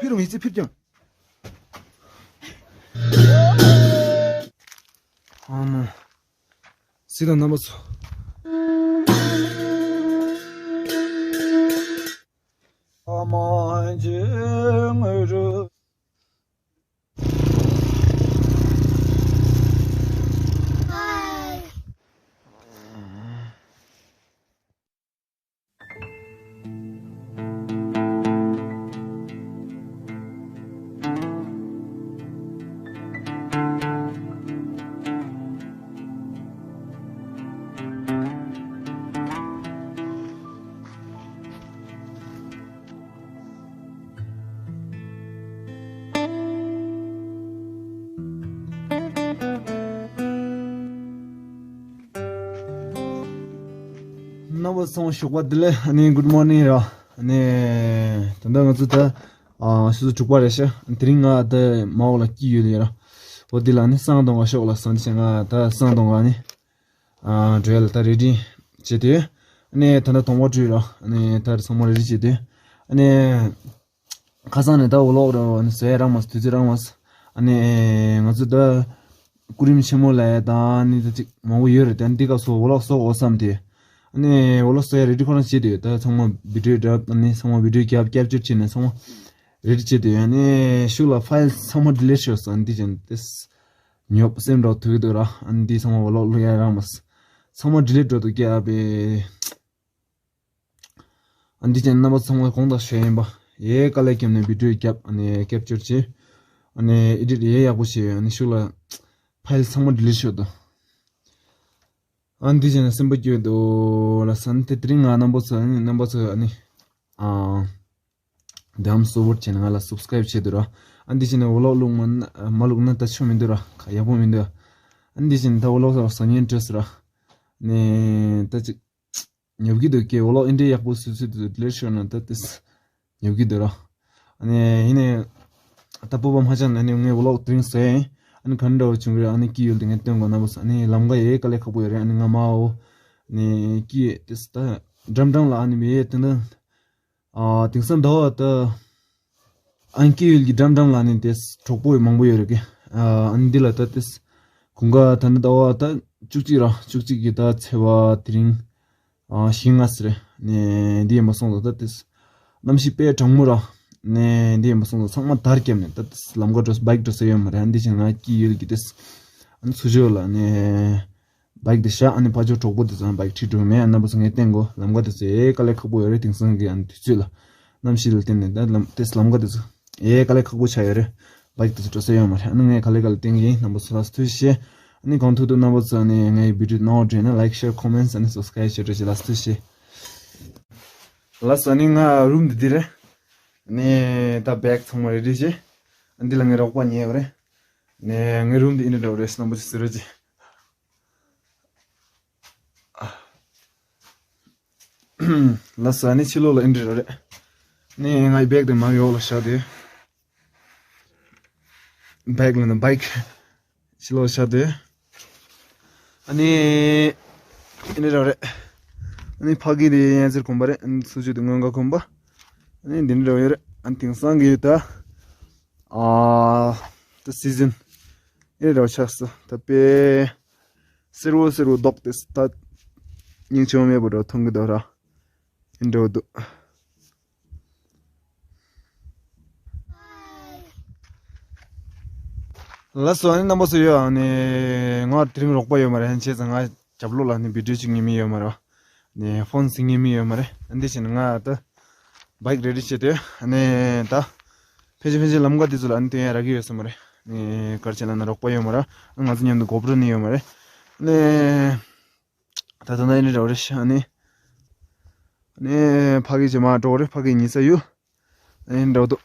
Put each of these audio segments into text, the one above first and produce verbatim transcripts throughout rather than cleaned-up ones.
ཕིར་མི་ཚེ་ཕིར་ཀྱང་། ཨ་མ། སྲིད་དང་རྣམ་པ་ཚོ། ཨ་མ་འཇིགས་རུ། རྣམ་པ་ཚང་མ་ཞོགས་པ་བདེ་ལེགས། ཨ་ནི་good morning ར། ཨ་ནི་ད་ལྟ་ང་ཚོ་ད་ཨ་ཆུ་ཚོད་དྲུག་པ་རེད་ཤག་དེ་རིང་ང་ད་མ་འོག་ལ་སྐྱིད་ཡོད་ལེ་ར། འོ་དེ་ལ་ནི་སང་གཏོང་ག་ཤོག་ལ་སང་ཆེ་ང་ད་སང་གཏོང་ག་ནི་ཨ་འགྲོ་ཡ་ལ་ད་རེ་ཌི་བྱེད་དུས། ཨ་ནི་ད་ལྟ་གདོང་པ་བཀྲུས་ར། ཨ་ནི་ད་ཚང་མ་རེ་ཌི་བྱེད་དུས། ཨ་ནི། ཁ་སང་ནས་ད་ཝི་ལོག་ར་ནི་བཟོ་ཡ་རག་མ་སོང་། དུས་ཚོད་རག་མ་སོང་། ཨ་ནི་ང་ཚོ་ད་སྐུ་རིམ་ཆེན་མོ་ལ་ཡ་ད་ནི་ད་ཅིག་མང་པོ་ཡོད་རེད། ད་འདི་སྐབས་སུ་ཝི་ལོག་བཟོ་དགོས་བསམ་སྟེ། ཨ་ནི་ཝི་ལོག་བཟོ་ཡ་རེ་ཌི་ཁོ་རང་བྱེད་དུས་ད་ཚང་མ་བི་ཌིའོ་སྒྲ་ཨ་ནི་ཚང་མ་བི་ཌིའོ་རྒྱབ་ཀེབ་ཅར་བྱས་ནས་ཚང་མ་རེ་ཌི་བྱེད་དུས། ཨ་ནི་ཤུགས་ལ་ཕའིལ་ཚང་མ་ཌི་ལིཊ་ཤོར་སོང་། ཨ་ནི་འདི་བྱས་ནས་ཏེས་ཉོབ་སེམས་འགྲོ་ཐུག་གི་འདུག་ར། ཨ་ནི་འདི་ཚང་མ་ཝི་ལོག་བླུག་ཡ་རག་མ་སོང་། ཚང་མ་ཌི་ལིཊ་འགྲོ་འདུག་སྐྱེ་ཨ་བེ། ཨ་འདི་ཅན་རྣམ་པ་ཚང་མ་དགོངས་དག་ཞུ་ཡིན་པ། ཡའི་དཀའ་ལས་བརྒྱབ་ནས་བི་ཌིའོ་བརྒྱབ། ཨ་ནི་ཀེབ་ཅར་བྱས། ཨ་ནི་ཨེ་ཌིཊ་ཡའི་ཡག་པོ་བྱས། ཨ་ནི་ཤུགས་ལ་ཕའིལ་ཚང་མ་ཌི་ལིཊ་ཤོར་འདུག་ཨ་འདི་ཅན་སེམས་པ་སྐྱོ་འདུག་ལ་ས་ནི་དེ་དེ་རིང་ང་རྣམ་པ་ཚོ་ཨ་ནི་རྣམ་པ་ཚོ་ཨ་ནི་ཨ་དམ་སོ་བོར་བྱས་ནས་ང་ལ་སབ་སི་ཀ་རེབ་བྱས་འདུག་ར། ཨ་འདི་ཅན་ཝི་ལོག་བླུག་མ་མ་བླུག་ན་ད་ཆོ་མི་འདུག་ར། ཡག་པོ་མི་འདུག་ཨ་འདི་ཅན་ད་ཝི་ལོག་ཟ་ཉན་བྲེས་ར། ནས་ད་ཅིག་ཉོབ་ཀྱི་འདུག་ཀྱེ། ཝི་ལོག་ཨིན་དྲའི་ཡག་པོ་སུད་སུད་དུ་ལེར་ཤོར་ན་ད་ཏིས་ཉོབ་ཀྱི་འདུག་ར། ཨ་ནི་ཡིན་ནའི་ད་སྤོབས་པ་མ་ཆག་ན་ནི་ངས་ཝི་ལོག་དེ་རིང་བཟོས་ཡིན། ཨ་ནི་ག་འདྲ་བ་བྱུང་གི་རེད། ཨ་ནི་སྐྱིད་ཡོད་དེ་ངས་སྟོན་དགོས་ན་བོ། ཨ་ནི་ལམ་ཁ་ཡེ་དཀའ་ལས་ཁག་པོ་ཡོད་རེད། ཨ་ནི་ང་མ་འོ་ནི་སྐྱིད་ཏིས་ད་འགྲམ་འགྲམ་ལ་ཨ་ནི་མི་ཡེ་དེ་འདྲ། ཨ་དེང་སང་ཟླ་བ་ད་ཨན་ཀི་ཡུལ་གྱི་འགྲམ་འགྲམ་ལ་ནི་དེ་གྲོགས་པོ་མང་པོ་ཡོད་རེད་ཀྱི། ཨ་ཨན་འདི་ལ་ད་དེ་དགུན་ཁ་ད་ནི་ཟླ་བ་ད་བཅུ་གཅིག་ར་བཅུ་གཅིག་གི་ད་ཚེས་པ་དེ་རིང་ཨ་བཞི་ལྔ་ཟེར་ནས་འདི་ཡིན་པ་སོང་ཙང་ད་དེ་གནམ་གཤིས་དཔེ་གྲང་མོ་ར་ནས་འདི་ཡིན་པ་སོང་ཙང་ཚང་མ་དར་བརྒྱབ་ནས་ད་དེ་ལམ་ཁ་འགྲོ་བྷའིཀ་འགྲོ་ས་ཡོད་མ་རེད། ཨན་འདི་བྱས་ང་ཀི་ཡུལ་གྱི་དེ་ཨན་ཚུ་ཇོ་ལ་ནས། བྷའིཀ་དེ་བཞག་ཨ་ནི་ཕ་ཇོ་གྲོགས་པོ་དེ་ཚོ་བྷའིཀ་ཁྲིད་འགྲོ་མེད། ཨ་རྣམ་པ་ཚོ་ངས་བསྟན་གོ། ལམ་ཁ་དེ་ཚོ་ཨེ་དཀའ་ལས་ཁག་པོ་ཡོད་རེད། དེང་སང་གི་ཨ་ནི་དུས་ཚོད་ལ་གནམ་གཤིས་ལ་བརྟེན་ནས་ད་ལམ་དེ་ལམ་ཁ་དེ་ཚོ་ཨེ་དཀའ་ལས་ཁག་པོ་ཆགས་ཡོད་རེད། བྷའིཀ་དེ་ཚོ་འགྲོ་ས་ཡོད་མ་རེད། ཨ་ནི་ངས་ག་ལེ་ག་ལེ་བསྟན་གི་ཡིན། རྣམ་པ་ཚོ་ལ་ཐུགས་རྗེ་ཆེ། ཨ་ནི་གང་ཐུབ་ཐུབ་རྣམ་པ་ཚོ་ཨ་ནི་ངའི་བི་ཌིའོ་ནང་འདྲེན་ན་ལའིཀ་ཤེར་ཁོ་མེན་ཨ་ནི་སབ་སི་ཀ་རེབ་བྱེད་རོགས་བྱེད། ལ་ཐུགས་རྗེ་ཆེ། ལ་སོ་ཨ་ནི་ང་རུམ་འདི་འདི་རེད། ཨ་ནི་ད་བྷེག་ཚང་མ་རེ་ཌི་བྱེད། ཨ་ནི་འདི་ལ་ངའི་རོགས་པ་ཉལ་བ་རེད། ཨ་ནི་ངའི་རུམ་འདི་ཨིན་འདྲ་འདྲ་བ་རེད། རྣམ་པ་ཚོ་གཟིགས་རོགས་བྱེད། ལགས་སོ། ཨ་ནི་ཕྱི་ལོགས་ལ་ཨེ་འདྲ་རེད། ནི་ངའི་བྷེག་དེ་མར་འོག་ལ་བཞག་དེ། བྷེག་ལ་ན་བྷའིཀ་ཕྱི་ལོགས་བཞག་དེ། ཨ་ནི་ཨེ་འདྲ་རེད། ཨ་ནི་ཕ་གི་དེ་ཡན་ཚེར་གོན་པ་རེད། ཨ་ནི་ཚུ་ཆུ་དེ་སྔོན་ག་གོན་པ། ཨ་ནི་འདི་འདྲ་ཡོད་རེད། ཨ་ནི་དེང་སང་གི་ད་ཨ་ད་སི་ཛིན་ཨེ་འདྲ་ཆགས་སོ། ད་དཔེ་སེར་བོ་སེར་བོ་མདོག་དེ་ད་སྙིང་རྗེ་མེད་པ་འདྲ་མཐོང་གི་འདུག་ར། ཨེ་འདྲ་འདུག་ལགས་སོ། ཨ་ནི་རྣམ་པ་ཚོ་ཡོད། ཨ་ནི་ང་དེ་རིང་རོགས་པ་ཡོད་མ་རེད། ཧན་ཆེ་ཚང་ང་རྒྱབ་ལོགས་ལ་ནི་བི་ཌིའོ་ཅིག་ཉན་མི་ཡོད་མ་རེད། ནི་ཕོན་ཟིག་ཉན་མི་ཡོད་མ་རེད། ཨ་འདི་བྱས་ནས་ང་ད་བྷའིཀ་རེ་ཌི་བྱས་ཏེ་ཨ་ནི་ད་ཕལ་ཆེར་ཕལ་ཆེར་ལམ་ཁ་འདི་ཚོ་ལ་ཨ་ནི་སྟོན་ཡ་རག་གི་ཡོད་ས་མ་རེད། ནི་གར་ཆེ་ལ་ན་རོགས་པ་ཡོད་མ་རེད། ང་ཚོ་མཉམ་དུ་གོ་པྲོ་ནི་ཡོད་མ་རེད། ནི་ད་ད་ན་ཨེ་འདྲ་འདྲ་བ་རེད་ཤག་ཨ་ནི་ཨ་ནི་ཕ་གི་ཇེ་མ་འགྲོ་རེད། ཕ་གི་ཉལ་ས་ཡོད། ཨ་ནི་འགྲོ་འདུག་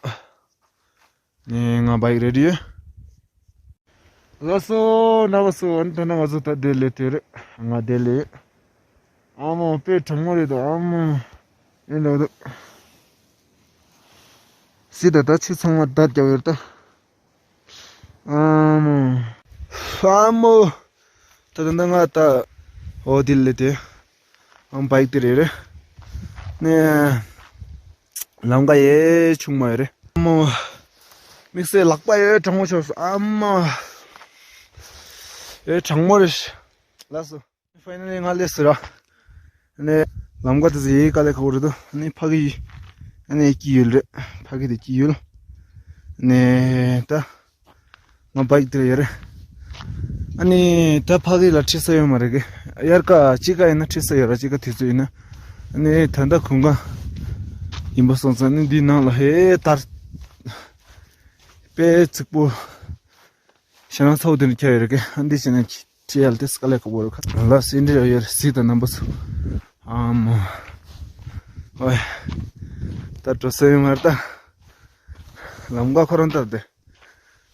ནི་ང་བྷའིཀ་རེ་ཌི་ཡོད། ལགས་སོ། རྣམ་པ་ཚོ། ཨ་ནི་ད་ནང་ང་ཚོ་ད་དེ་ལས་དེ་རེད། ང་དེ་ལས་ཨ་མོ་དཔེ་གྲང་མོ་རེད་དོ། ཨ་མོ་ཨེ་འགྲོ་འདུག་སི་ད་ད་ཆུ་ཚང་མ་ད་རྒྱབ་ཡོད་ད། ཨ་མོ། ཨ་མོ། ད་ད་ང་ད་ཨོ་དེ་ལས་དེ། ཨང་བྷའིཀ་དེ་རེད་རེད། ནས། ལམ་ཀ་ཡེ་ཆུང་མ་ཡོད་རེད། ཨ་མ། དམིགས་བསལ་ལག་པ་ཡོད་གྲང་མོ་ཆོག་སོང་། ཨ་མ། ཡོད་གྲང་མོ་རེད། ལགས་སོ། ཕའི་ནལ་ལི་ང་སླེབས་ཟེར་ར། ཨ་ནི། ལམ་ཀ་དེ་ཚོ་ཡེ་དཀའ་ལས་ཁག་པོ་རེད་འདུག་ཨ་ནི་ཕ་གི། ཨ་ནི་སྐྱིད་ཡུལ་རེད། ཕ་གི་དེ་སྐྱིད་ཡུལ། ཨ་ནི་ད། ང་བའིག་དེར་ཡོད་རེད། ཨ་ནི་ད་ཕ་གི་ལ་ཁྲིད་ས་ཡོད་མ་རེད་གི། དབྱར་ཁ་དཔྱིད་ཁ་ཡིན་ན་ཁྲིད་ས་ཡོད་ར། དཔྱིད་ཁ་དུས་ཚོད་ཡིན་ན། ཨ་ནི་ད་ལྟ་དགུན་ཁ་ཡིན་པ་སོང་ཙང་ནི་འདི་ནང་ལ་ཧེ་དར་དཔེ་རྫིག་པོ་ཞེད་སྣང་ཚ་པོ་དེ་འདྲ་ཁྱེར་ཡོད་རེད་གི། ཨ་འདི་བྱས་ན་ཁྲིད་ཡ་ལ་དེ་དཀའ་ལས་ཁག་པོ་རེད་ཁ། ལ་སེ་འདྲ་ཡོད་རེད། གཟིགས་དང་རྣམ་པ་ཚོ། ཨ་མ། ཨོའི། ད་འགྲོ་ས་ཡོད་མ་རེད་ད། ལམ་ཀ་ཁོ་རང་ལྟར་དེ།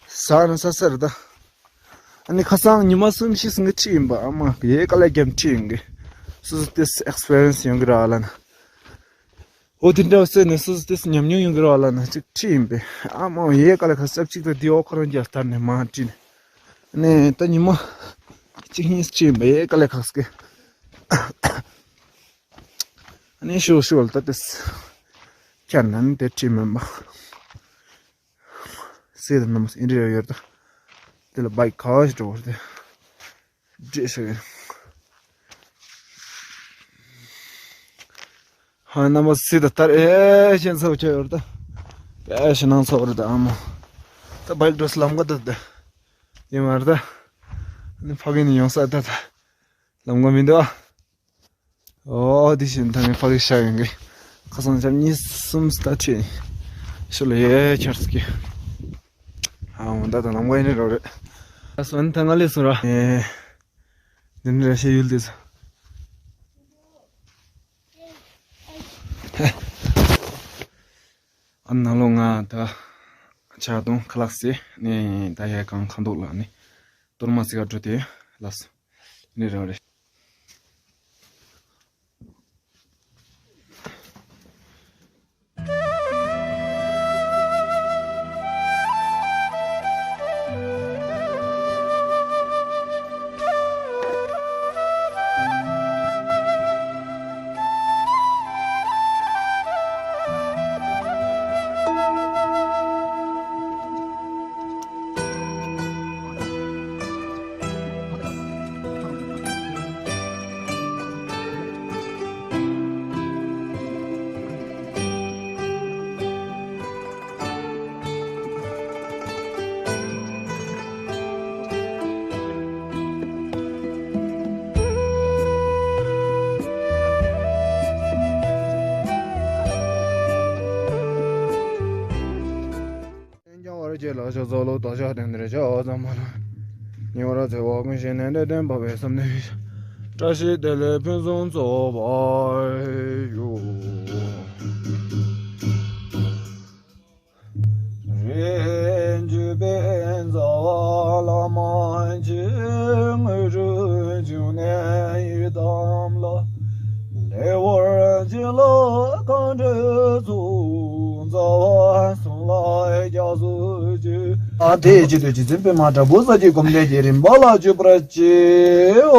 ཟ་ན་ཟ་ས་རེད་ད། ཨ་ནི་ཁ་སང་ཉི་མ་གསུམ་བཞི་ཟིན་གི་ཁྲིད་ཡིན་པ། ཨ་མ་ཡེ་དཀའ་ལས་རྒྱབ་ཁྲིད་ཡིན་གི། སོ་སོ་དེ་ཨེགས་པི་རི་ཡན་སི་ཡོང་གི་ར་ལ་ན། འོ་དེ་འདྲ་བཟོས་ནས་སོ་སོ་དེ་ཉམས་མྱོང་ཡོང་གི་ར་ལ་ན་ཅིག་ཁྲིད་ཡིན་པས། ཨ་མ་ཡེ་དཀའ་ལས་ཁག་སྐབས་གཅིག་ད་དེ་འོ་ཁོ་རང་རྒྱལ་དར་ནས་མ་ཁྲིད་ནས། ཨ་ནི་ད་ཉི་མ་གཅིག་གཉིས་ཁྲིད་ཡིན་པ་ཡེ་དཀའ་ལས་ཁག་སྐེ། ཨ་ནི་ཤོག་ཤོག་ལ་ད་དེ་ཁྱེར་ན་ནི་དེ་ཁྲིད་མིན་པ། སེ་དང་རྣམ་པ་ཨིན་དྲི་ཡ་ཡོད་ད། དེ་ལ་བའིག་ག་ཞིག་འགྲོ་བར་དེ། བྲེས་ཤག་ཡིན། ཧ་རྣམ་པ་སེ་ད་ལྟར་ཨེ་ཞེན་ཚ་བོ་ཆགས་ཡོད་ད། ཨེ་ཞེད་སྣང་ཚ་བོ་རེད་ད་ཨ་མ། ད་བའིག་འགྲོ་ས་ལམ་ཀ་ད་ད། ཡིན་མ་རེད་ད། ཨ་ནི་ཕ་གི་ནས་ཡོང་ས་ད་ད། ལམ་ཀ་མི་འདུག་ཨ། ཨོ་དེ་བཞིན་ད་ནི་ཕ་གི་ཤ་ཡོང་གི། ཁ་སང་ཞག་གཉིས་གསུམ་ལྟ་ཁྲིད། ཤུ་ལ་ཡེ་ཁྱར་སི་ཀི། ཨ་འོ་ད་ད་ལམ་ཀ་ཡིན་ནི་རོ་རེད། ཨ་སོན་ད་ང་ལས་སོ་ར། ཨེ། འདི་འདྲ་ཤེས་ཡུལ་དེ་སོ། ཨ་ནང་ལོ་ང་ད་ཆ་དང་ཁ་ལག་སེ་ནི་ད་ཡ་གང་ཁ་མདོག་ལ་ནི་གཏོར་མ་སི་ག་འགྲོ་དེ་ལ་སོ། ནི་རང་རེད། ལྷན་རྒྱས་བར་གྱི་ལ་ཕྱག་འཚལ་ལོ། བདག་ཅག་དེང་འདིར་ཕྱག་འཚལ་མ་ལ། ཉེ་བར་འཚེ་བ་ཀུན་ཞི་ནས། འདྲེ་གདོན་བག་པའི་སེམས་ནི་ཞི། བཀྲ་ཤིས་བདེ་ལེགས་ཕུན་སུམ་ཚོགས་པར་ཤོག། རིགས་རྒྱུད་པའི་མཛའ་བ་བླ་མ་མཆིས། དངོས་གྲུབ་འབྱུང་གནས་ཡི་དམ་ལ། ལེགས་པར་བྱིན་རླབས་གང་འདྲ་ཚོགས། མཛའ་བ་གསུམ་ལ་སྐྱབས་སུ་མཆི། ཨ་དེའི་ཆེད་དུ་རྗེ་བཙུན་པད་མ་དྲག་པོ་ས་ཀྱི་སྒོམ་བཟླས་ཀྱི་རིམ་པ་ལ་བརྗོད་པར་བྱའོ།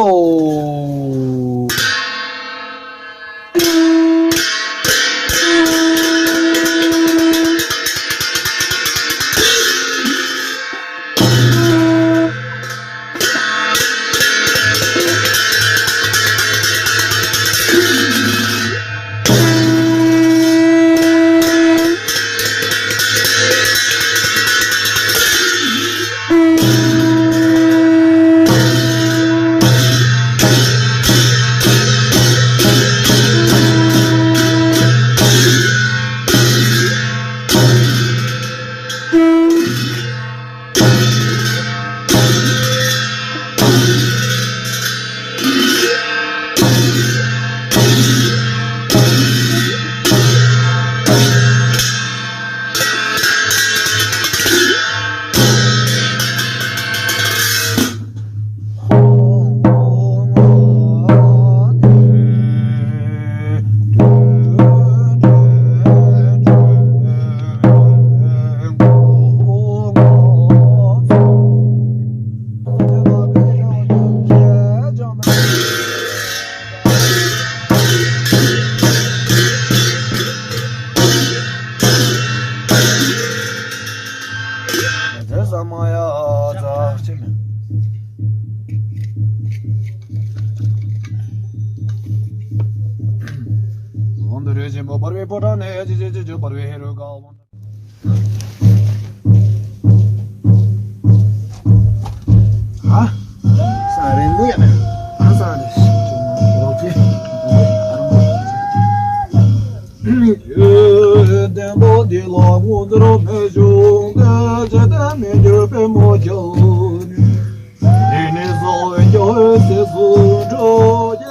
འབར་བའི་ཕོ་བྲང་ནས་ཅི་ཅི་ཅི་ཅི་འབར་བའི་ཧེ་རུ་ཀ་ཝང་། ཧ། ས་རེ་ལུ་ཡ་ཧ་ས་རེ་ལོ་ཀེ། བདེན་པ་འདི་ལ་ངོ་འཛིན་མེད་བྱུང་སྟེ་ཇི་ལྟར་མི་འགྱུར་པའི་མོ་ཁྱོད་ནི། འདི་ནི་ས་འོད་འཇའ་འོད་ཟེར་སུ་འགྲོ།